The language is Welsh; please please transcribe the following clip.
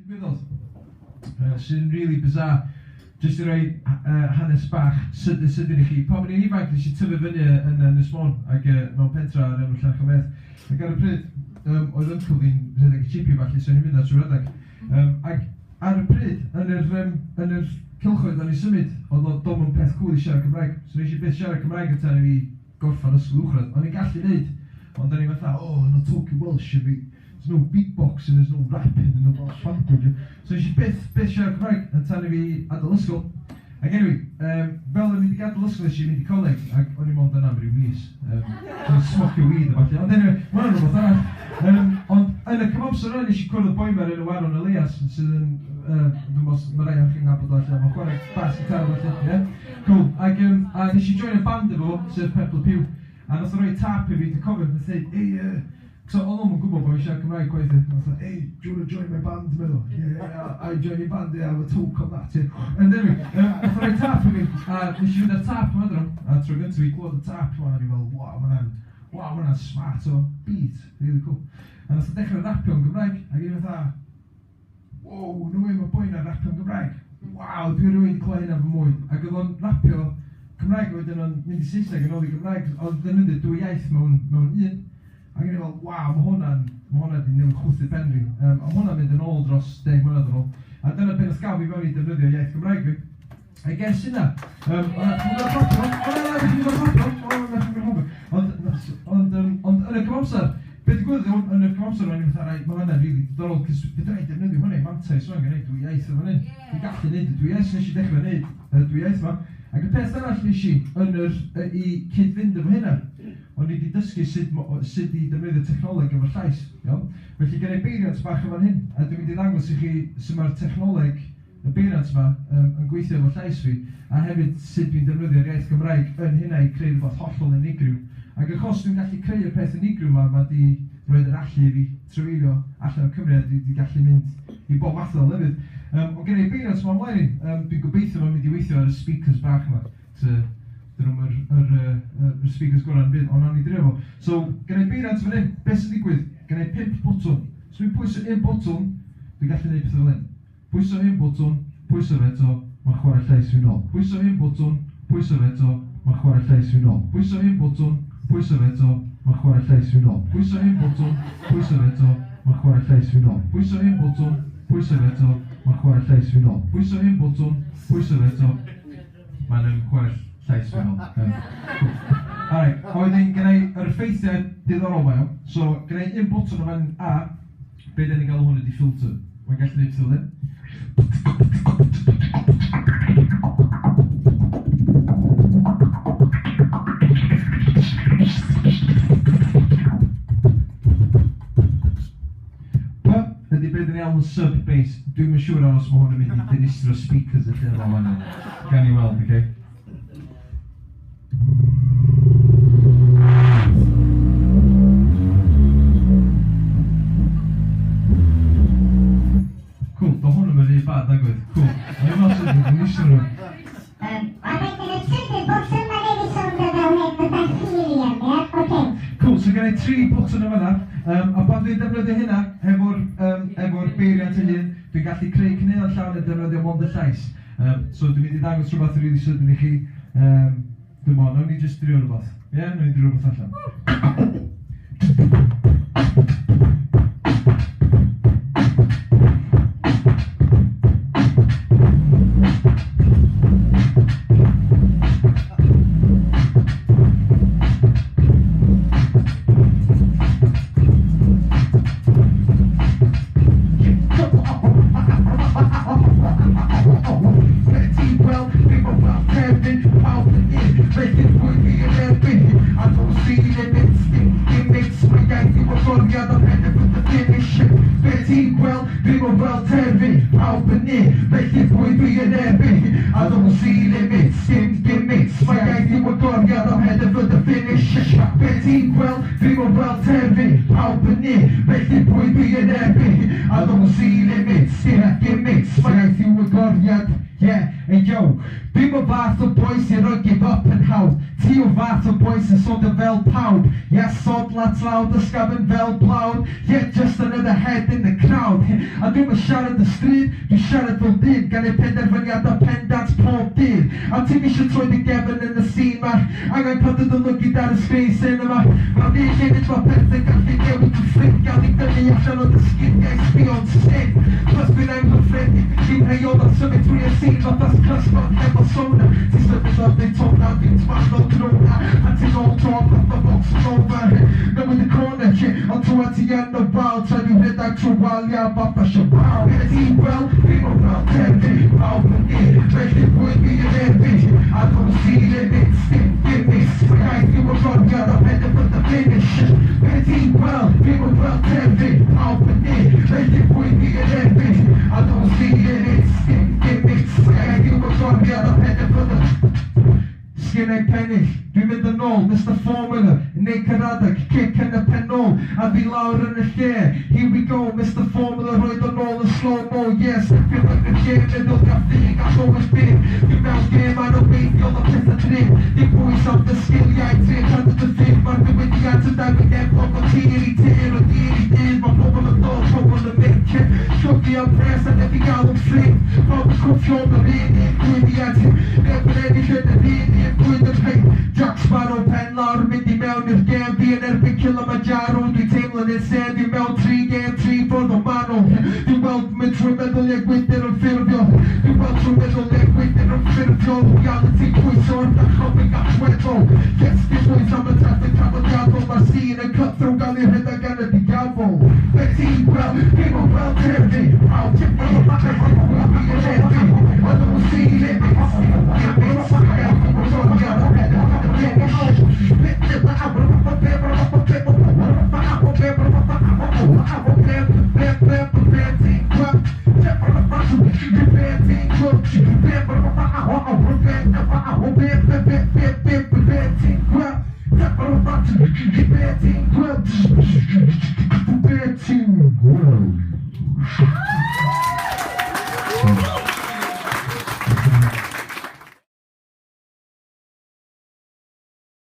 ddigwyddodd, sy'n really bizarre. Jyst i roi hanes bach sydyn sydyn i chi. Pan o'n i'n ifanc, nes i tyfu fyny yn Ynys Môn ac mewn pentra ar enw Llanchymedd. Ac ar y pryd, oedd uncle fi'n rhedeg y chippy falle, so o'n i'n mynd ar trwy'r adeg. Ac ar y pryd, yn yr, yn yr cylchoedd o'n i'n symud, oedd o dom yn peth cool i siarad Cymraeg. So nes i byth siarad Cymraeg yn tan i fi gorffan ysgol uwchradd. O'n i'n gallu neud, ond o'n i'n fatha, "Oh, no talking Welsh, mate. There's no beatboxing, there's no rapping in the Welsh language." So nes i byth, byth siarad Cymraeg yn tan i fi adael ysgol. Ac anyway, fel o'n i wedi gadael ysgol, nes i mynd i coleg, ac o'n i mond yna am ryw mis. So smocio weed a falle. Ond anyway, ma' hwnna'n rhywbeth arall. Ond yn y cyfamser yna, nes i cwrdd boi ma'r enw Aaron Elias, sydd yn, dwi'n meddwl, mae rai o'n chi'n nabod o allan, mae'n chwarae bass guitar a falle, ie? Cool. Ac a nes i join y band efo fo, sef Pep Le Pew, a nath o roi tap i fi, dwi'n cofio, nath o dweud, "Ei, so oedd o'm yn gwybod bod fi'n siarad Cymraeg chwaith." Oedd o, "Hey, do you want to join my band?" Meddwl, Yeah, I join your band, yeah, I have a talk on that, yeah." And anyway, nath o roi tap i fi, a nes i fynd ar tap yma dro, a tro gyntaf i glywed y tap yma, o'n i fel, "Wow, ma' hwnna'n, wow, ma' hwnna'n smart o beat, really cool." A nath o dechrau rapio yn Gymraeg, ac o'n i fatha, "Wow, no way, mae boi na'n rapio yn Gymraeg. Wow, dwi rioed 'di clywed hynna fy mywyd." Ac oedd o'n rapio Cymraeg, a wedyn o'n mynd i Saesneg yn ôl i Gymraeg, oedd defnyddio dwy iaith mewn un. Ac o'n i fel, "Waw, mae hwnna di newid chwythu pen fi." A hwnna'n mynd yn ôl dros 10 mlynedd yn ôl. A dyna beth nath gael fi fewn i defnyddio iaith Gymraeg fi. I guess yna. Ond chi'n gwybod problem? O, na, na, chi'n gwybod problem? O, na, chi'n gwybod problem. Ond yn y cyfamser, beth digwyddodd iawn, yn y cyfamser, o'n i'n fatha, "Right, mae hwnna'n rili diddorol, cos fedra i defnyddio hwnna i mantais o'n gwneud dwy iaith yn fan hyn. Dwi'n gallu gwneud y dwy iaith," so nes i dechrau gwneud y dwy iaith yma. Ac y peth arall nes i yn yr, i cyd-fynd efo hynna, o'n i wedi dysgu sut i defnyddio technoleg efo llais. Iawn? Felly gen i beiriant bach yn fan hyn, a dwi'n mynd i ddangos i chi sut mae'r technoleg, y beiriant yma, yn gweithio efo llais fi, a hefyd sut dwi'n defnyddio'r iaith Gymraeg yn hynna i creu rhywbeth hollol unigryw. Ac achos dwi'n gallu creu y peth unigryw yma, mae di roed yr allu i fi trafeilio allan o Cymru a dwi wedi gallu mynd i bob math o lefydd. Ond gen i beiriant yma ymlaen i, dwi'n gobeithio mae'n mynd i weithio ar y speakers bach yma. So, dyn nhw'n yr speakers gorau yn byd, ond nawn ni drio fo. So, gen i beiriant fan hyn, beth sy'n digwydd? Gen i 5 botwm. So dwi'n pwyso un botwm, dwi'n gallu gwneud pethau fel hyn. Pwyso un botwm, pwyso fe eto, mae'n chwarae llais fi nôl. Pwyso un botwm, pwyso fe eto, mae'n chwarae llais fi nôl. Pwyso un botwm, pwyso fe eto, mae'n chwarae llais fi nôl. Pwyso un botwm, pwyso fe eto, mae'n chwarae llais fi nôl. Pwyso un botwm, pwyso fe eto, mae'n chwarae llais fi nôl. Pwyso un botwm, pwyso fe eto, mae'n chwarae llais fi nôl. Cool. Alright, a wedyn gen i yr effeithiau diddorol mae o. So, gen i un botwm o fan A, be dyn ni'n galw hwn ydi filter. Mae'n gallu gwneud pethau fel hyn. B ydy be dyn ni alw'n sub bass. Dwi'm yn siŵr os mae hwn yn mynd i dinistro speakers y lle yma fan hyn. Gawn ni weld, oce? Cool, do hwn yn rhy bad, nag oedd? Cool. O'n i'n meddwl sydd yn dinistro nhw. A wedyn y trydydd botwm, mae'n rhaid i sôn fel hyn, fatha helium, ie? Oce. Cool, so gen i tri botwm yn fanna. A pan dwi'n defnyddio hynna efo'r beiriant ei hun, dwi'n gallu creu caneuon llawn yn defnyddio mond y llais. So dwi'n mynd i ddangos rhywbeth rili sydyn i chi. Dwi'n meddwl, nawn ni jyst drio rhywbeth. Ie, yeah? Nawn ni drio rhywbeth allan. Well, ddim yn weld terfyn, pawb yn un, felly pwy fi yn erbyn? I don't see limits, dim gimmicks, mae iaith yw agoriad am headed for the finish. Be ti'n gweld, ddim yn weld terfyn, pawb yn un, felly pwy fi yn erbyn? I don't see limits, dim gimmicks, mae iaith yw agoriad am headed for the finish. Be ti'n gweld, ddim yn weld terfyn, pawb yn un, felly pwy fi yn erbyn? I don't see limits, dim gimmicks, mae iaith yw agoriad. Yeah, Hey yo, dwi'm y fath o boi sy'n rhoi give up yn hawdd. Ti yw'r fath o boi sy'n swnio fel pawb. Yeah, sodla tlawd, ysgafn fel blawd. Yeah, just another head in the crowd. A dwi'm yn siarad y stryd, dwi'n siarad fel dyn, gan neud penderfyniadau pendant pob dydd. A ti'm eisiau troi dy gefn yn y scene ma, angen cadw dy lygid ar y sgrin cinema. Mae fi hefyd, mae pethau'n gallu newid yn ffrind, gael ei dynnu allan o dy sgidiau, sbio'n stiff. Plus dwi'n anghyffredin, dim rheola, symud trwy y scene fatha cysgod hefo sonar. Ti'n symud o'r Daytona, fi'n twal fel drona, a ti'n ôl tro fatha box over. Newid y corner, yeah, ond trwy ti yn y wal, tra dwi'n rhedeg trwy waliau fatha Shabal. Gyda ti wel, fi'n o fel terfyn, pawb yn un, felly pwy fi yn erbyn. I don't see limits, dim gimmicks, iaith yw y goriad a penderfyn the finish. Gyda ti wel, fi'n o fel terfyn, pawb yn un, felly pwy fi yn erbyn. I don't see limits, dim gimmicks, iaith yw y goriad a penderfyn the. Sgynna i pennill, dwi'n mynd yn ôl, Mr Formula, yn neud caradag, kick yn y pen ôl, a fi lawr yn y lle. Here we go, Mr Formula, roed o'n ôl yn slow-mo, yes, feel like the gym, meddwl gaffig, I've always been. Dwi'n mewn gêm anobeithiol o pethau drud, dim bwys am dy sgiliau, trio cadw dy ffit, mae'r diwydiant yn dangos o tir i tir, o dydd i dydd, mae pobl yn dod, pobl yn mynd, llwgu am pres a neb i gael yn ffrind, pawb yn cwffio am yr un un llwyddiant, neb yn ennill yn yr un un blwyddyn hei. Jack Sparrow pen lawr, mynd i mewn i'r gêm, fi yn erbyn Kilimanjaro, dwi'n teimlo'n insane, dwi'n mewn tri gêm, tri ffordd o manwl. Dwi'n weld mynd trwy meddyliau gwydr yn ffurfio, dwi'n weld trwy meddyliau gwydr yn ffurfio, reality pwyso ar dychymyg allweddol. Yes, dim bwys am y traffic traddodiadol, mae'r scene yn cutthroat gael ei rhedeg gan y diafol. Be ti'n gweld, ddim yn gweld terfyn, pawb ti'n gweld fi yn erbyn. I don't see limits, limits,